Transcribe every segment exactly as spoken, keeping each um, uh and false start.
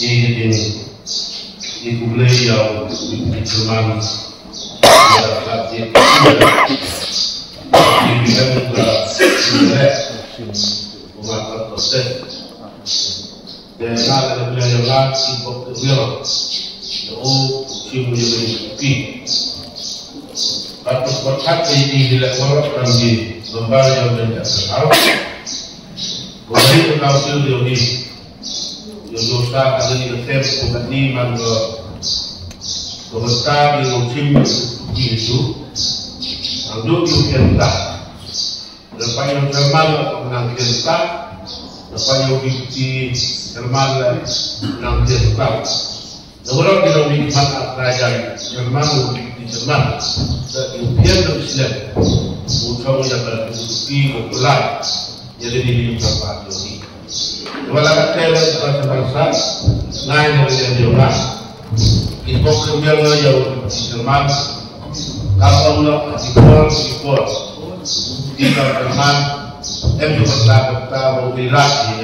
Ïa ïa ïa ïa khublei ïa u Chairman ïa ka jingïalang ïa ka jingïalang ïa ka jingïalang. Te nga la khublei ïa la ki bok te ïa la u Chief ïa la ki. Bad bad kat ïa ki ïa la ki bok te ïa la ki bok ïa la ki. Ko ri ko tau sil dio ni. Dio dio sa ka ni ka tem ko ka ni man ko. Ko ka sa ni ko tim ko ki su. Ang do dio ken ta. Da pa dio termal ko nang ken ta. Da pa dio di ti termal la nang ken ta. Da wala ki dong ni mat at rajan Jerman, di Jerman. Da European dong Islam. Utong ya ba di ko pula. Ya di ni di tempat ni. Da wala ka tele ka tempat sa. Ngai na dia dia ba. Di bok kemel ya di Jerman. Ka Allah di por di por. Di Jerman. Em di tempat ta di rat ni.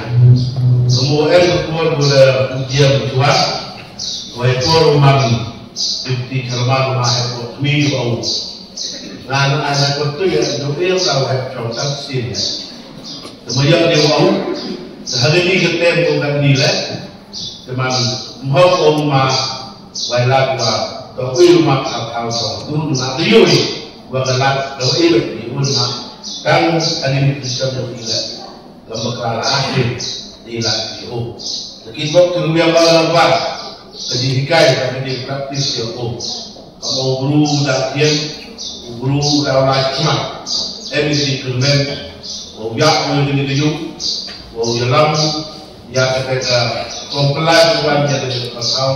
Mo em ko por ko da ujian tua. Wai por man. Ipti kalma ma em ko mi ko au. Ngan ai na ko tu ya do el ta wai chong tak sin. Tama ya de au. Sehari ni ke tem ko kan ni le. Teman mhok ong ma wai lak wa to ui ma ka thau to du na de yui wa ka lak to ui ni un ma. Kan ani ni Kristen do ila. Lamba kala akhir ila yo. Lakin bok tu ya ba la ba. Ka ji hikai ka ji practice yo. Ka mo bru da kien, bru da la chma. Em ni si kermen. Wa ya ko ni ni yo. Wa ya lam ya ka ka comply ko wan ya ka pasal.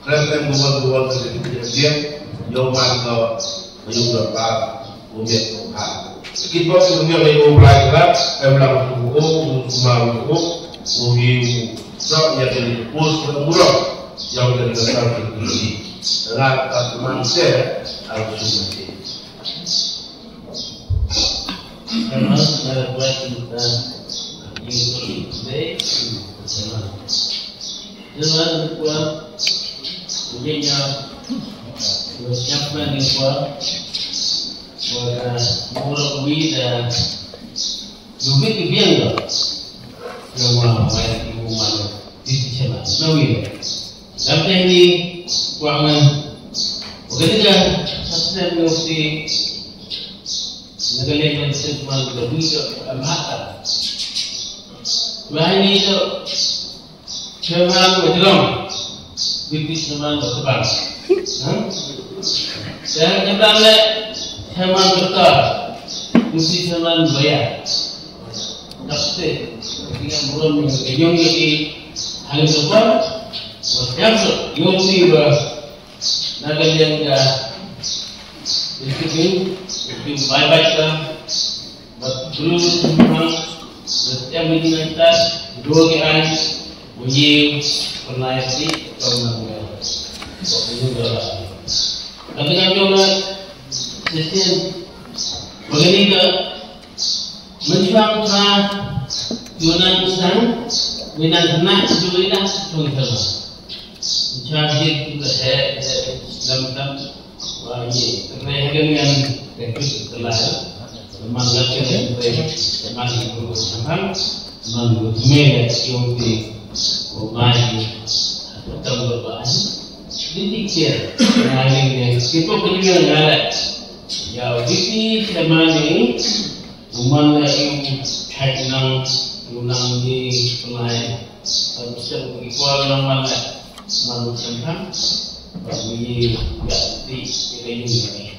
Kermen ko wan ko wan ka ni dia. Yo man ko Mayung da pa, u miet u ha. Kit bok u miet u lai krat, em lang u u, u ma u u, u yi u. So ya ke ni pus u u ro, ya u ke ni ka sa u ke ni. Rat ta man se, al su ma ke. Hermanos, me recuerdo que está aquí en el Rey, hermanos. Yo no recuerdo, porque ya, los que han planeado, por la mora vida, lo que viviendo, yo no voy a ir humano, dice, no vive. Dam te ni kwah ngan. Wa ka dei ka sasnem ngi u ti. Na ka liang ban sasnem ka bui ka amhata. Wa ni to. Chairman wa jrong. Deputy chairman wa tebang. Ha? Sa ka dang le chairman doktor. Deputy chairman lawyer. Doktor. Tinggal buron ka yong ka ki. Hal doktor. Wa tiap so. Yong ni wa. Na ka liang ka, ïa ki, ïa ki bye bye ka, bad bru, bad ïa mi na kita, dua ki ai, bunyi, pernah ïa ki, kau na ka, kau na ka. Tapi kan kau na, session, begini ka, Mynshuwa ka, ïa u nang u sang, ïa u nang u nang, ïa u nang u nang. Mynshuwa ka, ïa u nang u nang, ïa u nang u nang. Wa ïa, kane ha ka ngan, ka kut ka la, man la ka ngan, man la ka ngan, man la ka ngan, ïa u ti, wa mai, tam ba ba. Ni ti kia, na ngan, ki pok ka ngan, la. Ïa u ti, ki man ni, U man la ïa u thait nang, u nang ni pynlai, tam shem ki kwar nang man la, man u shem tam, ba u yi ïa ti ïa ka ïing la.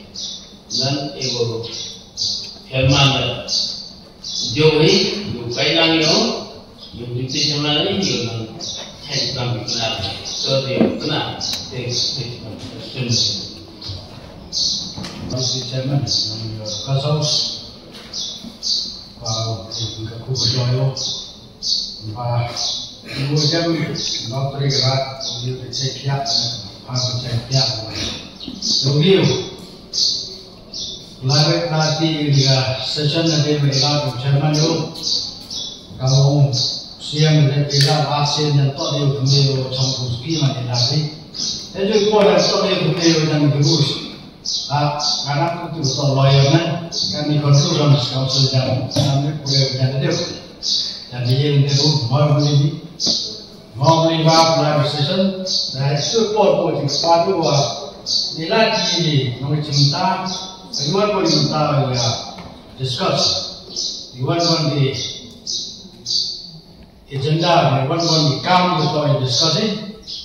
Nan ïa u Herman la. Jo hi, u kai nang ïa u, ïa u ti Herman ni ïa u nang thait nang pynlai. So ïa u pynlai, te, te, te, Mister Chairman, nang ïa ka saus. Wow, ka ku ka joy lo. Ba, lu jam, ba tri ka rat, lu ka chai pia, ha ka chai pia. Lu view. Lai wei na ti ïa session na dei wei la ka chairman yo. Ka long siang na dei la la siang na to dei ka me yo chong ku ski ma dei la ti. Te ju ko na to dei ka me yo dan ka bus. Ah, karena aku tu betul lawyer kan, kan ni concern sama sekali dan kami boleh berjalan dia. Dan dia yang dia tu mau beli ni, mau beli apa lagi session, dan itu pun pun di sepatu ah, ni lagi ni, mau cinta, ayuan pun cinta ya, discuss, ayuan pun di Agenda ne wan wan ki kam ki to discuss.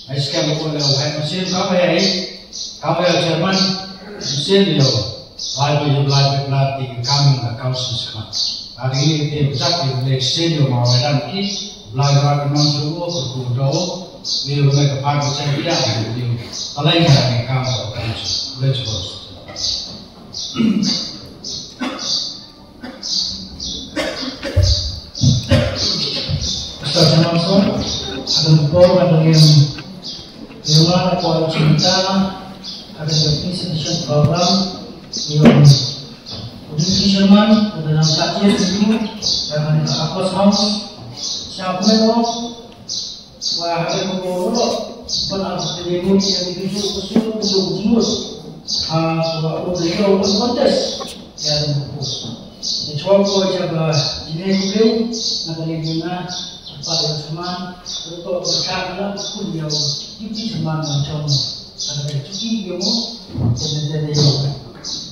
Ai skhem ko le u head machine kam ai. Kam ai chairman machine yo. Lai ko yo lai ko lai ki kam ka council skhem. Ati ni te bjak ki le exchange yo ma wa dan ki lai ba ka non su ko ko do. Ni ro ka pa ko se ya ni. Alai ka ni kam ko council. Let's go. Mister Johnson, ada por ada yang lima ada kuala cinta, ada yang presentation program, yang Deputy Chairman, ada yang sakit itu, dan ada Akos House, siapa yang mau? Ïa ki ju ju ju ju ju ju. Ha, so ba ko de ko ko tes. Ïa ko. Ni chwa ko ja ba ini ko ke na ka lei na pa de sama ko ko ka na ko yo. Ki ki sama na chong. Ada ki ki yo mo. Ko de de yo.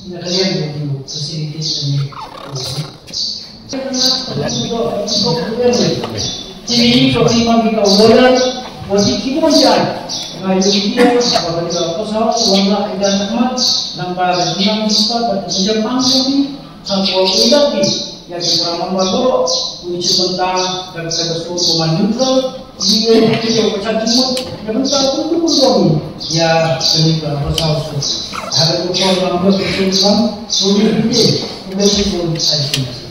Ina ka lei de yo. Ko si ki ni. Ti, ko ti ma ki ka wala, wa ti ki mon jan. Nga yu ki ya, wa ka ka ko sa, wa nga ida na ma, nang ba da nang ki pa, ba ki jam ang ki, sa ko ida ki, ya ki pra ma ba ko, ku chi mon ta, ka ka so ko ma neutral, ni ye ki ko ka chi mon, ya mon ta ku ku ko ni, ya ki ka ko sa so. Ha ka ko ko ma ko so ma, so ni ki, ku ko ko sa ki.